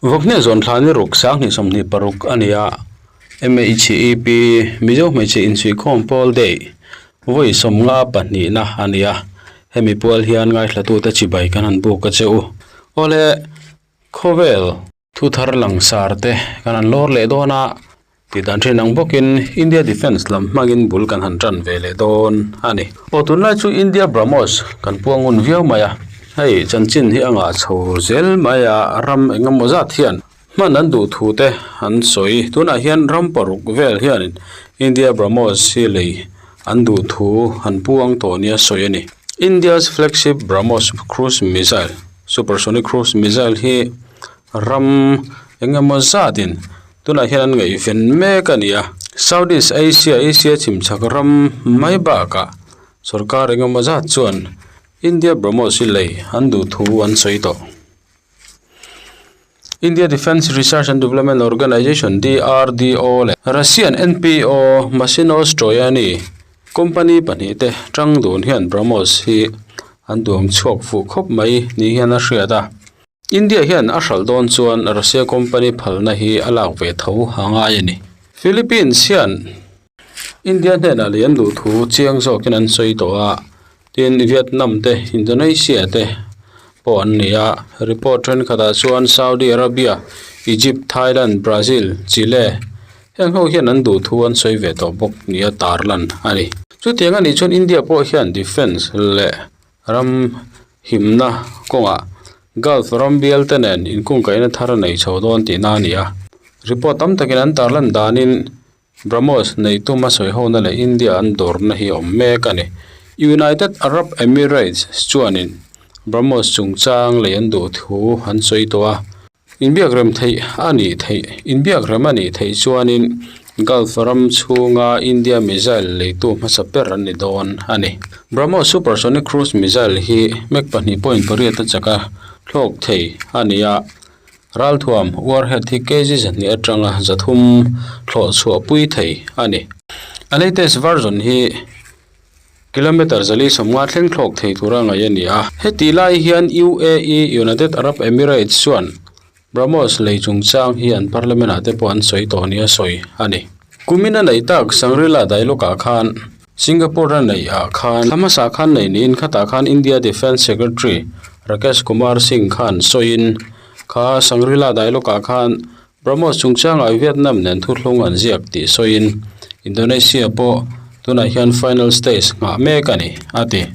Vawkhneh zawn thla ni ruk 2026 a ni a, MHEP, Mizo Hmeichhe Insuihkhawm Pawl Day, vawi 52 na a ni a, hemi pual hian ngaithlatute chibai kan han buk a che u. Awle, khawvel thu thar langsar te kan han lawr leh dawn a, tih dan thin ang bawkin India Defence lam hmangin bul kan han tan ve leh dawn a ni. Aw tunlai chu India BrahMos kan puang ngun viau mai a, hei chanchin hi a ngah chho zel mai a, ram engemaw zat hian hman an duh thu te an sawi. Tunah hian ram paruk vel hianin India BrahMos hi lei an duh thu an puang tawh nia sawi a ni. India's flagship BrahMos cruise missile, supersonic cruise missile hi ram engemaw zatin Tunah hian an ngaihven mek a ni a, Southeast Asia, Asia chhimchhak ram mai bakah sorkar engemaw zat chuan India BrahMos hi lei an duh thu an sawi tawh. India Defence Research and Development Organisation, DRDO, leh Russian NPO Mashinostroyeniy company pahnihte tang dun hian BrahMos hi an duang chhuak fuh khawp mai ni hian a hriat a. India hian a hralh dawn chuan Russia company phalna hi a lak ve tho a ngai a ni. Philippines hian India hnenah lei an duh thu chiang zawkin an sawi tawh a, tin Vietnam te Indonesia te pawh an ni a. Report thenkhatah chuan Saudi Arabia, Egypt, Thailand, Brazil, Chile heng ho hian an duh thu an sawi ve tawh bawk nia tarlan a ni. Chutiang a nih chuan India pawh hian defence leh Ram himna kawngah Gulf ram bial te nen inkungkaihna thar a nei chho dawn tihna a ni a. Report tam takin an tarlan danin BrahMos nei tuma sawihona leh India an dawrna hi a awm mek a ni. United Arab Emirates chuanin BrahMos chungchang lei an duh thu an sawi tawh a. Inbiak rem theih a nih theih Inbiak rem a nih theih chuanin Gulf ram chhunga India missile leitu hmasa ber an ni dawn a ni. BrahMos supersonic cruise missile hi Mach 2.8 a chak a thlawk thei a ni a, ralthuam warhead hi kg 200 atanga 300 thlawh chhuah pui thei a ni. A latest version hi Kilometre 450 thleng thlawk thei tura ngaih a ni a. Hetih lai hian UAE, United Arab Emirates, chuan BrahMos lei chungchang hi an parliament ah te pawh an sawi tawh nia sawi a ni. Kumin a neih tak Shangri-La Dialogue ah khan Singapore a neih ah khan thla hmasa khan nei niin khatah khan India Defence Secretary Rakesh Kumar Singh khan sawiin kha Shangri-La Dialogue ah khan BrahMos chungchangah Vietnam nen thuthlung an ziak tih sawiin Indonesia pawh tunah hian final stage nghah mek a ni, a ti.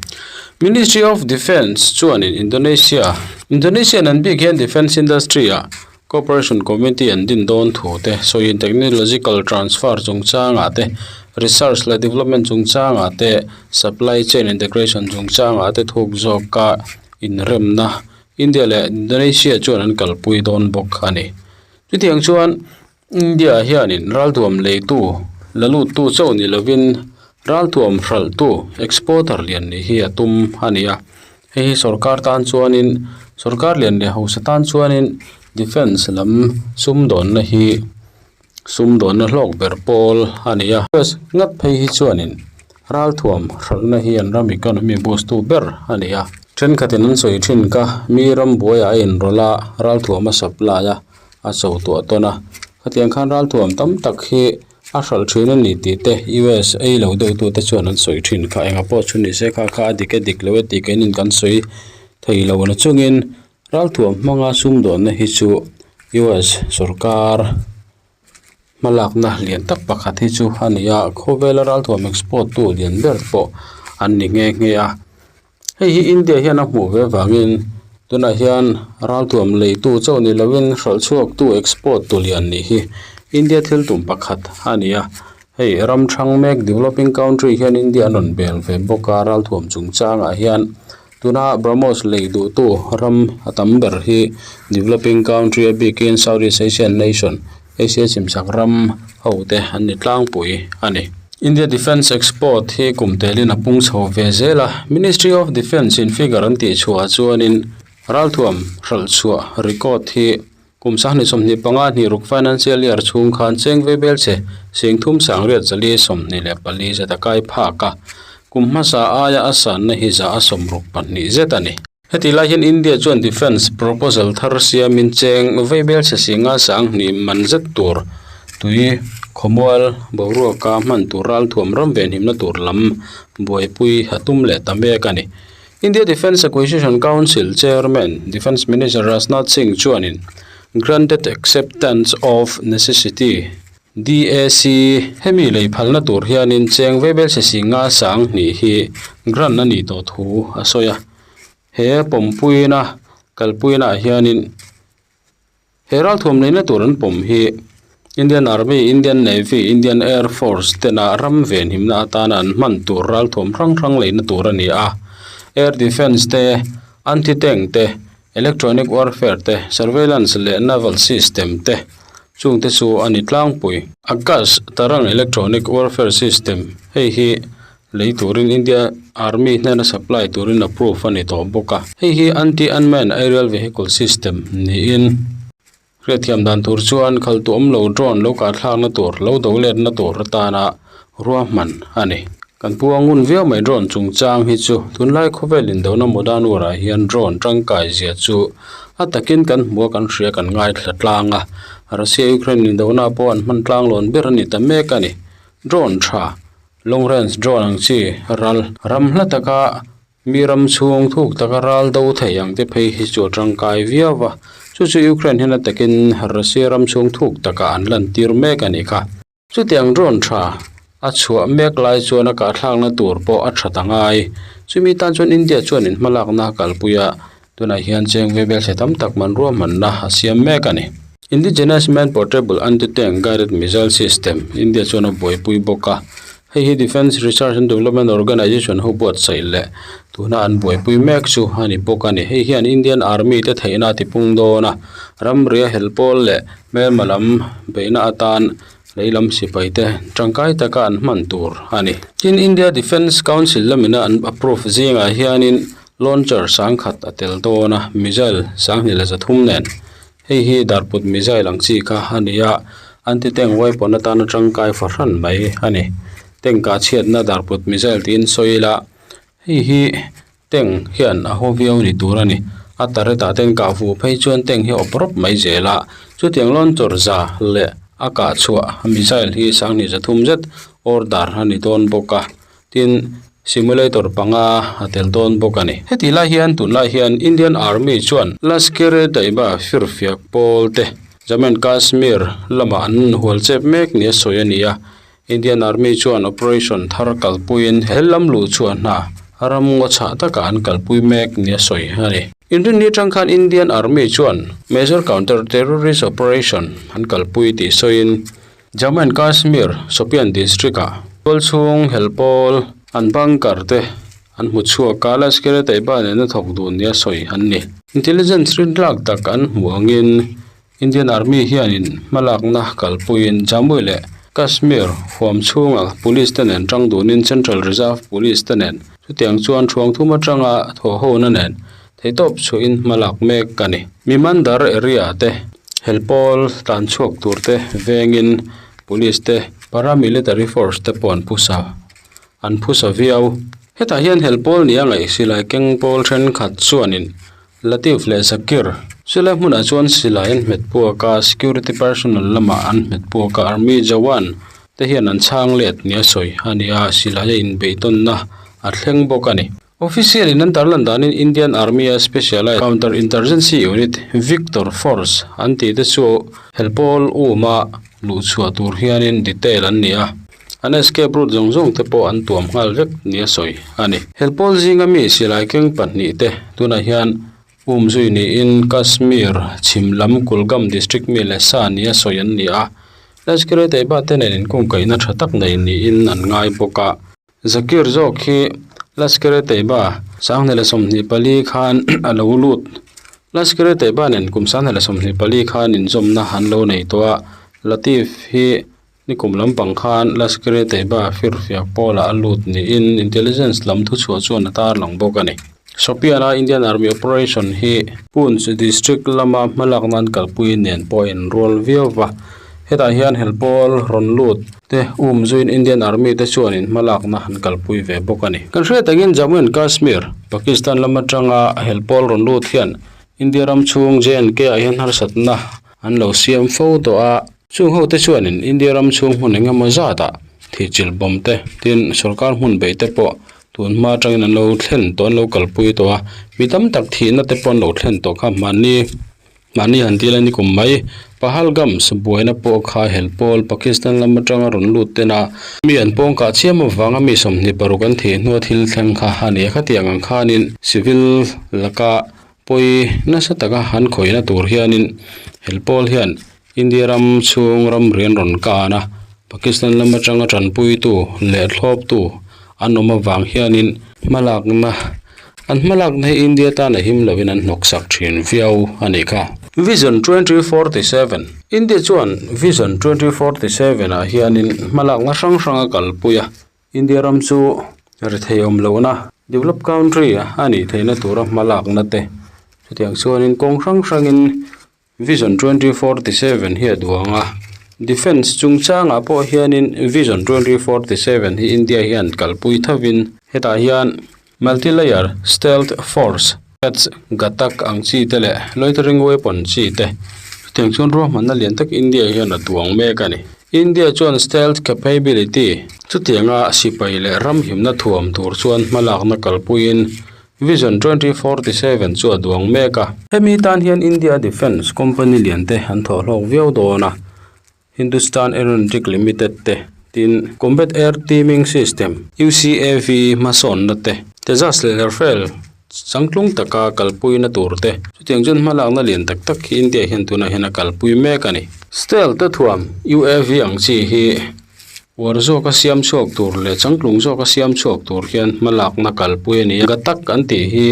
Ministry of Defence chuanin Indonesia Indonesia nen bik hian defence industry-ah cooperation committee an din dawn thu te sawiin technological transfer chungchangah te, research leh development chungchangah te, supply chain integration chungchangah te thuk zawka inremna India leh Indonesia chuan an kalpui dawn bawk a ni. Chutiang chuan India hianin ralthuam leitu la luttu chauh ni lovin ralthuam hralhtu, exporter, lian nih hi a tum a ni a. Hei hi sorkar tan chuanin sorkar lian leh hausa tan chuanin defence lam sumdawnna hi sumdawnna hlawk ber pawl a ni a. US ngat phei hi chuanin Ralthuam hralhna hi an ram economy boost tu ber a ni a. Thenkhatin an sawi thin ka, mi ram buaiah a inrawlh a, ralthuam a supply a, a cho tuah tawn a. Khatiang khan ralthuam tam tak hi a hralh thin a ni tih te US ei lo deuhtute chuan an sawi thin kha. Enga pawh chu ni se kha kha a dik e dik lo e tih keinin kan sawi thei lo na chungin ralthuam hmanga sumdawnna hi chu US sorkar Hmalakna lian tak pakhat hi chu a ni a, khawvela ralthuam export tu lian ber pawh an ni nghe nghe a. Hei hi India hian a hmuh ve vangin tunah hian ralthuam leitu chauh ni lovin hralh chhuak tu export tu lian nih hi India thil tum pakhat a ni a. Hei ram thang mek developing country hian India an rawn bel ve bawk a ralthuam chungchangah hian tuna BrahMos lei duhtu ram a tam ber hi developing country a bikin Southeast Asian nation Asia chimchak ram ho te an ni tlangpui a ni. India Defence Export hi kum telin a pung chho ve zel a, Ministry of Defence in figure an tih chhuah chuanin ralthuam hralh chhuah record hi kum 2025 hniruk financial year chhung khan cheng ve bel che 3424 zet a kai phak a, kum hmasa aia a sanna hi za a 62 zet a ni. Heti lai hian India chuan defence proposal thar siamin cheng veibel chhe singa sanghnih man zet tur tui khawmual boruaka hman tur ralthuam ram venhimna tur lam buaipui a tum leh ta mek a ni. India Defence Acquisition Council Chairman Defence Minister Rajnath Singh chuanin Granted Acceptance of Necessity, DAC, hemi lei phalna tur hianin cheng veibel chhe singa sanghnih hi grant a nih tawh thu a sawi a. He pawmpuina kalpuinaah hianin he ralthuam neihna tur an pawm hi Indian Army, Indian Navy, Indian Air Force tena ram venhimna atana an hman tur ralthuam hrang hrang leihna tur a ni a. Air Defence te, Anti-Tank te, Electronic Warfare te, Surveillance leh Naval System te chungte chu a ni tlangpui. Akash Tarang Electronic Warfare System hei hi Lei turin India Army hnena supply turin approve a ni tawh bawk a. Hei hi Anti-Unmanned Aerial Vehicle System niin hriatthiam dan tur chuan khaltu awm lo drone lo kahthlakna tur, lo do letna tur atana ruahman a ni. Kan pu a ngun viau mai drone chungchang hi chu tunlai khawvel indona modern war ah hian drone tangkai zia chu a takin kan hmu a kan hria kan ngaithla tlang a. Russia-Ukraine indona pawh an hman tlanglawn ber a ni ta mek a ni. Drone tha Long range drone ang chi ral ram hla taka mi ram chhung thuk taka ral do thei ang te phei hi chu a tangkai viau va, chu chu Ukraine hian a takin Russia ram chhung thuk taka an lan tir mek a nih kha. Chutiang drone tha a chhuah mek lai chuan a kahthlakna tur pawh a tha ta ngai. Chumi tan chuan India chuan in hmalakna a kalpui a, tunah hian cheng vevel chhe tam tak man ruahmanna a siam mek a ni. Indigenous Man Portable Anti-Tank Guided Missile System, India chuan a buaipui bawk a, hei hi Defence Research and Development Organisation ho buatsaih leh tuna an buaipui mek chu a ni bawk a ni. Hei hian Indian Army te theihna a tipung dawn a, ramria helpawl leh hmelma lam beihna atan lei lam sipai te tangkai taka an hman tur a ni. Tin, India Defence Council lamina an approve zingah hianin launcher sangkhat a tel dawn a, missile sanghnih leh zathum nen. Hei hi darput missile ang chi kha a ni a, anti tank weapon atana tangkai fahran mai a ni. Tank ah chhiatna darput missile tiin sawi ila, hei hi tank hian a haw viau ni tur a ni. A turret ah ten kah vuh phei chuan tank hi a awp rawp mai zel a, chutiang launcher za leh a kah chhuah missile hi sanghnih zathum zet order a ni dawn bawk a. Tin, simulator panga a tel dawn bawk a ni. Heti lai hian tunlai hian Indian Army chuan Lashkar-e-Taiba firfiak pawl te Jammu and Kashmir lamah an hual chep mek nia sawi a ni a. Indian Army chuan operation thar kalpuiin hellam luh chhuah hna ram ngaw chhah takah an kalpui mek nia sawi a ni. Inrinni atang khan Indian Army chuan Major Counter Terrorist Operation an kalpui tih sawiin Jammu and Kashmir, Shopian district-ah tualchhung helpawl an bunker te an hmu chhuak a, Lashkar-e-Taiba nena thawk dun nia sawi an ni. Intelligence rintlak tak an hmuh angin Indian Army hianin hmalakna kalpuiin Jammu leh Kashmir huam chhunga police te nen tang dunin Central Reserve Police te nen chutiang chuan thuang thum atanga thawhhona nen Theihtawp chhuahin hmalak mek a ni. Mimandar area te helpawl tlan chhuak tur te vengin police te paramilitary force te pawh an phusa an phusa viau. Hetah hian helpawl nia ngaih silai keng pawl thenkhat chuanin Latif leh Zakir silai hmunah chuan silai an hmet puak a, security personnel lamah an hmet puak a, army jawan te hian an chhang let nia sawi a ni a, silai a inbeihtawnna a thleng bawk a ni. Official in an tarlan danin Indian Army a specialised Counter Insurgency Unit, Victor Force an tih te chu helpawl uma luh chhuah tur hianin detail an ni a, an escape route zawng zawng te pawh an tuam nghal vek nia sawi a ni. Helpawl zinga mi silai keng pahnih te tunah hian umzui niin Kashmir chhim lam Kulgam district mi leh sa nia sawi an ni a, Lashkar-e-Taiba te nen inkungkaihna tha tak nei niin an ngai bawk a. Zakir zawk hi Lashkar-e-Taiba 2024 khan a lo lut. Lashkar-e-Taiba nen kum 2024 khan inzawmna an lo nei tawh a, Latif hi nikum lampang khan Lashkar-e-Taiba firfiak pawlah a lut niin intelligence lam thuchhuah chuan a tarlang bawk a ni. Shopian-a Indian Army operation hi Poonch district lama hmalak nan kalpui nen pawh a inrual viau va. Hetah hian helpawl rawn lut te um zuiin Indian Army te chuanin hmalakna an kalpui ve bawk a ni. Kan hriat angin Jammu and Kashmir, Pakistan lam atanga helpawl rawn lut hian India ram chhung J&K ah hian harsatna an lo siam fo tawh a. Chung ho te chuanin India ram chhung hmun eng emaw zatah thihchilh bawm te tin sorkar hmun beih te pawh tun hma atangin an lo thlen tawh an lo kalpui tawh a. Mi tam tak thihna te pawh an lo thlen tawh kha mahni Mahni han dil a ni kum mai. Pahalgams buaina pawh kha helpawl Pakistan lam atanga rawn lut ten a, mi an pawng kah chiam avanga mi 26 an thih hnua thil thleng kha a ni a. Khatiang ang khanin civil laka pawi nasa taka an khawihna tur hianin helpawl hian India ram chhung ramri an rawn kan a, Pakistan lam atanga tanpuitu leh thlawptu an awm avang hianin hmalakna An hmalakna hi India tan a him loin an hnawksak thin viau a nih kha. Vision 2047, India chuan Vision 2047 ah hianin hmalakna hrang hrang a kalpui a, India ram chu rethei awm lohna, developed country, a nih theihna tura hmalakna te chutiang chuanin kawng hrang hrangin Vision 2047 hi a duang a, Defence chungchangah pawh hianin Vision 2047 hi India hian kalpui thovin hetah hian Multi-layer Stealth Force, Cats, Ghatak ang chi te leh Loitering Weapon chi te chutiang chuan ruahmanna lian tak India hian a duang mek a ni. India chuan Stealth Capability chutianga sipai leh ram himna thuam tur chuan hmalakna kalpuiin Vision 2047 chu a duang mek a. Hemi tan hian India Defence company lian te an thawh hlawk viau dawn a, Hindustan Aeronautic Limited te, tin Combat Air Teaming System, UCAV, hmasawnna te, Tejas leh Rafale changtlung taka kalpuina tur te, chutiang chuan hmalakna lian tak tak hi India hian tunah hian a kalpui mek a ni. Stealth te thuam UAV ang chi hi Uar zawka siam chhuak tur leh changtlung zawka siam chhuak tur hian hmalakna kalpui a ni a, Ghatak an tih hi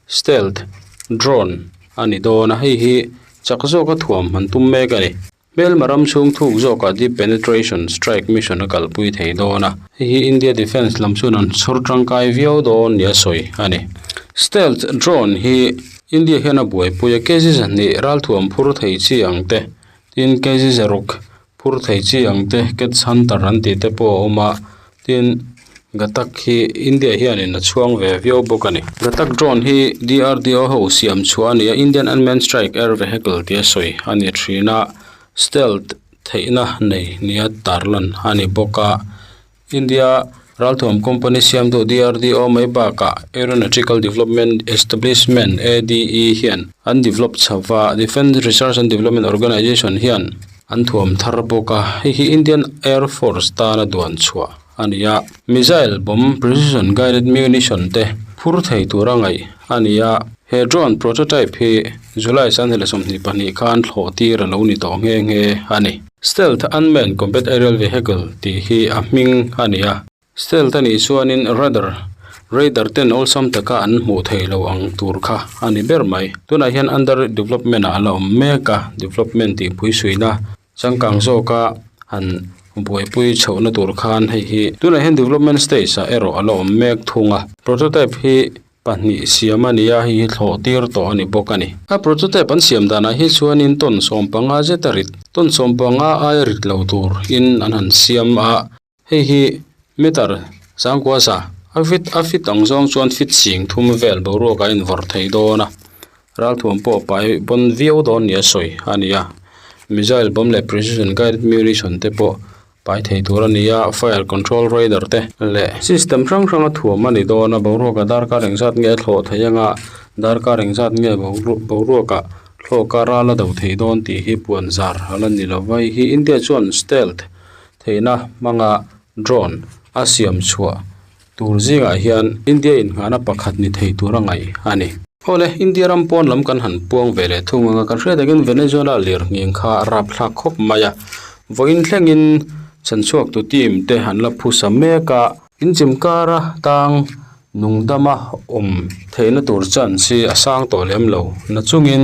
stealth drone a ni dawn a, hei hi chak zawka thuam han tum mek a ni. Hmelma ram chhung thuk zawkah deep penetration strike mission a kalpui thei dawn a, hei hi India defence lam chuan an chhawr tangkai viau dawn nia sawi a ni. Stealth drone hi India hian a buaipui a, kg 2 ralthuam phur thei chi ang te, tin kg 6 Phur thei chi ang te Cats Hunter an tih te pawh a awm a, tin Ghatak hi India hianin a chhuang ve viau bawk a ni. Ghatak drone hi DRDO ho siam chhuah a ni a, Indian Unmanned Strike Air Vehicle tia sawi a ni thin a, stealth theihna nei nia tarlan a ni bawk a. India ralthuam company siamtu DRDO mai bakah Aeronautical Development Establishment, ADE, hian an develop chho va, Defence Research and Development Organisation hian an thuam thar bawk a, hei hi Indian Air Force tana duan chhuah a ni a. Missile bomb precision guided munition te phur thei tura ngaih a ni a, he drone prototype hi July 2022 khan thlawh tir a lo ni tawh nghe nghe a ni. Stealth Unmanned Combat Aerial Vehicle tih hi a hming a ni a. Stealth a nih chuanin radar, radar ten awlsam taka an hmuh theih loh ang tur kha a ni ber mai. Tunah hian under development ah a la awm mek a, development tih phuisuina changkang zawka han buaipui chhohna tur khan hei hi tunah hian development stage ah erawh a la awm mek thung a. Prototype hi Pahnih siam a ni a, hei hi thlawh tir tawh a ni bawk a ni. A prototype an siam danah hi chuanin ton 15 zet a rit, ton 15 aia rit lo tur in an han siam a, hei hi meter sangkua za a fit a fit ang zawng chuan fit sing thum vel boruak a invawrh thei dawn a, ralthuam pawh pai pawn viau dawn nia sawi a ni a, missile bomb leh precision guided munition te pawh Pai thei tur a ni a, fire control radar te leh system hrang hrang a thuam a ni dawn a, boruak ah darkar engzat nge a thlawh theih anga darkar engzat nge boruak ah thlawk a ral a do thei dawn tih hi puan zar a la ni lo va, hei hi India chuan stealth theihna hmanga drone a siam chhuah tur zingah hian India innghahna pakhat ni thei tur a ngaih a ni. Awle, India ram pawn lam kan han puang ve leh thung anga kan hriat takin Venezuela lir nghing kha a rap thlak khawp mai a. Vawiin thlengin chanchhuaktu team te an la phusa mek a. Inchim kara tang nungdama awm theihna tur chance hi a sang tawh lem lo. Nachungin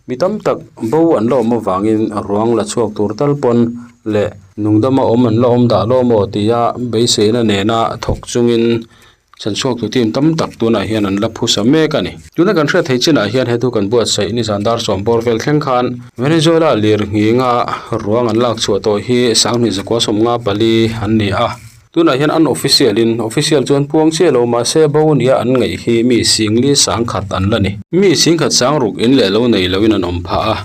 mi tam tak bo an la awm avangin ruang la chhuak tur tal pawn leh nungdama awm an la awm dah lawm aw tia beiseina nena thawk chungin. Chhanchhuaktu team tam tak tunah hian an la phusa mek a ni. Tuna kan hriat theih chinah hian he thu kan buatsaih nizan dar sawm bawr vel thleng khan Venezuela lir nghinga ruang an lak chhuah tawh hi sanghnih zakua sawmnga pali an ni a. Tunah hian an official in official chuan puang chiah lo mahse bo nia an ngaih hi mi singli sangkhat an la ni. Mi singkhat sangruk in leh lo nei loin an awm phah a,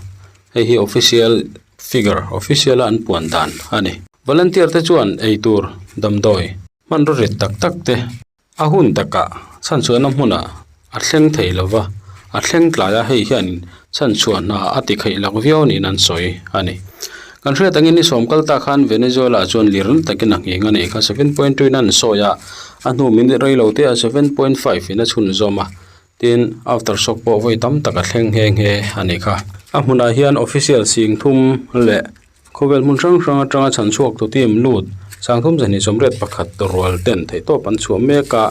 hei hi official figure, official a an puan dan a ni. Volunteer te chuan eitur damdawi Hmanraw rit tak tak te a hun takah chhanchhuahna hmunah a thleng thei lo va, a thleng tlai a, hei hian chhanchhuah hna a ti kheih lak viau niin an sawi a ni. Kan hriat angin ni sawm kal ta khan Venezuela chuan lir na takin a nghing a nih kha, 7.2 in an sawi a, a hnu minute rei lo te ah 7.5 in a chhunzawm a, tin after shock pawh vawi tam tak a thleng nghe nghe a nih kha. A hmunah hian official sing thum leh Khawvel hmun hrang hrang atanga chhan chhuak tu team lut sangthum zahnih sawmriat pakhat rual ten theihtawp an chhuah mek a,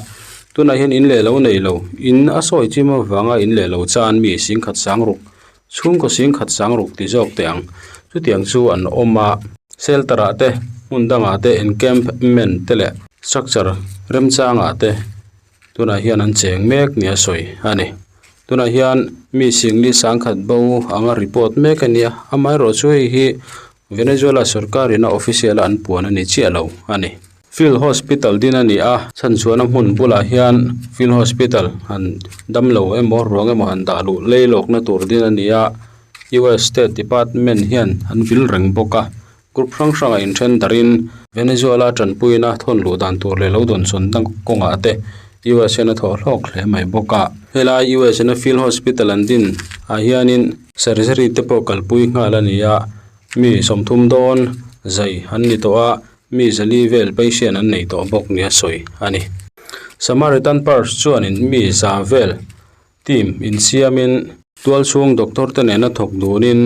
tunah hian in leh lo nei lo, in a sawi chim avanga in leh lo chan mi singkhat sangruk, chhungkaw singkhat sangruk ti zawk teh ang, chutiang chu an awm a, shelter ah te, hmun dangah te encampment te leh structure remchangah te. Tunah hian an cheng mek nia sawi a ni. Tunah hian mi singli sangkhat bo anga report mek a nia, amaherawh chu hei hi Venezuela sorkar ina official a an puan a ni chiah lo a ni. Field Hospital din a ni a, chhanchhuahna hmun bulah hian Field Hospital han damlo emaw ruang emaw han dah luh lei lawkna tur din a ni a, US State Department hian an vil reng bawk a. Group hrang hrangah inthen darin Venezuela tanpuina thawn luh dan tur leh lo dawnsawn na kawngah te US hian a thawh hlawk hle mai bawk a. Helai US in a field hospital an din ah hianin surgery te pawh kalpui nghal a ni a, mi sawmthum dawn zai an ni tawh a, mi zali vel patient an nei tawh bawk nia sawi a ni. Samaritan Purse chuanin mi za vel team insiamin tualchhung doctor te nena thawk dunin,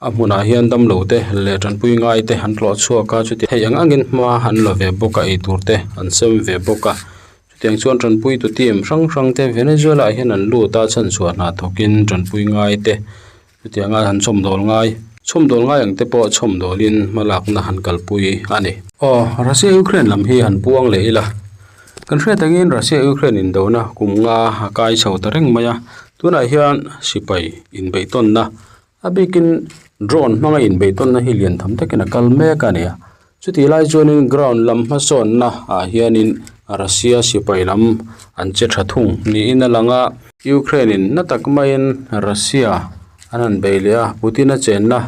A hmunah hian damlo te leh tanpui ngai te an tlawh chhuak a chuti hei ang angin hma an la ve bawk a eitur te an sem ve bawk a chutiang chuan tanpui tu team hrang hrang te Venezuela ah hian an lut a chhanchhuah hna thawkin tanpui ngai te chutianga han chhawmdawl ngai chhawmdawl ngai ang te pawh chhawmdawlin hmalakna han kalpui a ni. Aw Russia Ukraine lam hi han puang leh ila kan hriat angin Russia Ukraine indona kum nga a kai chho ta reng mai a tunah hian sipai inbeihtawnna A bikin drone hmanga inbeihtawnna hi lian tham takin a kal mek a ni a, chutih lai chuanin ground lam hmasawnna ah hianin Russia sipai lam an che tha thung niin a lang a, Ukraine in na tak maiin Russia an han bei leh a, Putin a chenna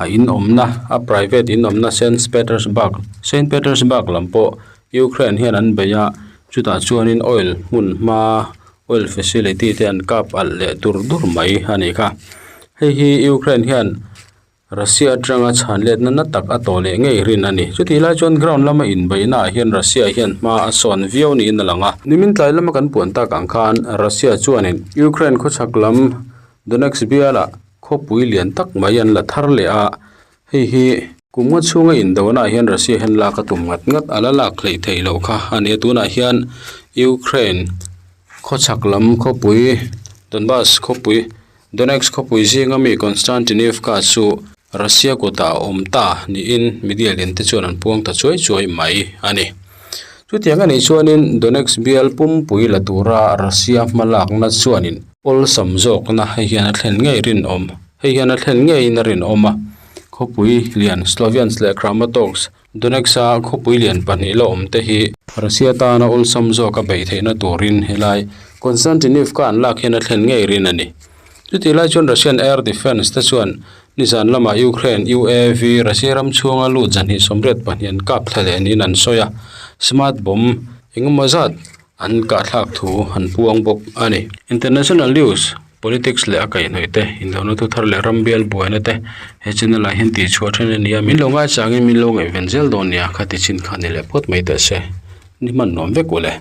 a in awmna a private in awmna Saint Petersburg Saint Petersburg lam pawh Ukraine hian an bei a, chutah chuanin oil hmun hma oil facility te an kap alh leh dur dur mai a nih kha hei hi Ukraine hian Russia atanga chhan letna na tak a tawh leh ngei rin a ni chutih lai chuan ground lama inbeihna ah hian Russia hian hma a sawn viau niin a lang a nimin tlai lama kan puan tak ang khan Russia chuanin Ukraine khawchhak lam Donetsk bialah khawpui lian tak mai an la thar leh a hei hi kum nga chhunga indona ah hian Russia hian lak a tum ngat ngat a la lak hleih theih loh kha a ni a tunah hian Ukraine khawchhak lam khawpui Donbas khawpui Donetsk khawpui zinga mi Konstantinivka chu Russia kutah a awm ta niin media lian te chuan an puang ta chuai chuai mai a ni. Chutiang a nih chuanin Donetsk bial pumpui la tura Russia hmalakna chuanin awlsam zawkna hei hian a thlen ngei rinawm. Hei hian a thlen ngeiin a rinawm a, khawpui lian Sloviansk leh Kramatorsk, Donetsk-a khawpui lian pahnih la awm te hi Russia tana awlsam zawk a beih theihna turin helai Konstantinivka an lak hian a thlen ngei rin a ni. Chutih lai chuan Russian Air Defence te chuan nizan lamah Ukraine UAV Russia ram chhunga lut zahnih 82 an kap thla leh niin an sawi a, smart bomb engemaw zat an kahthlak thu an puang bawk a ni. International News, Politics leh a kaihhnawih te, indona thu thar leh ram bial buaina te he channel ah hian tihchhuah then a ni a, min lo ngaichangin min lo ngaihven zel dawn nia, khati chin kha ni leh phawt mai teh se, ni hman nuam vek u le.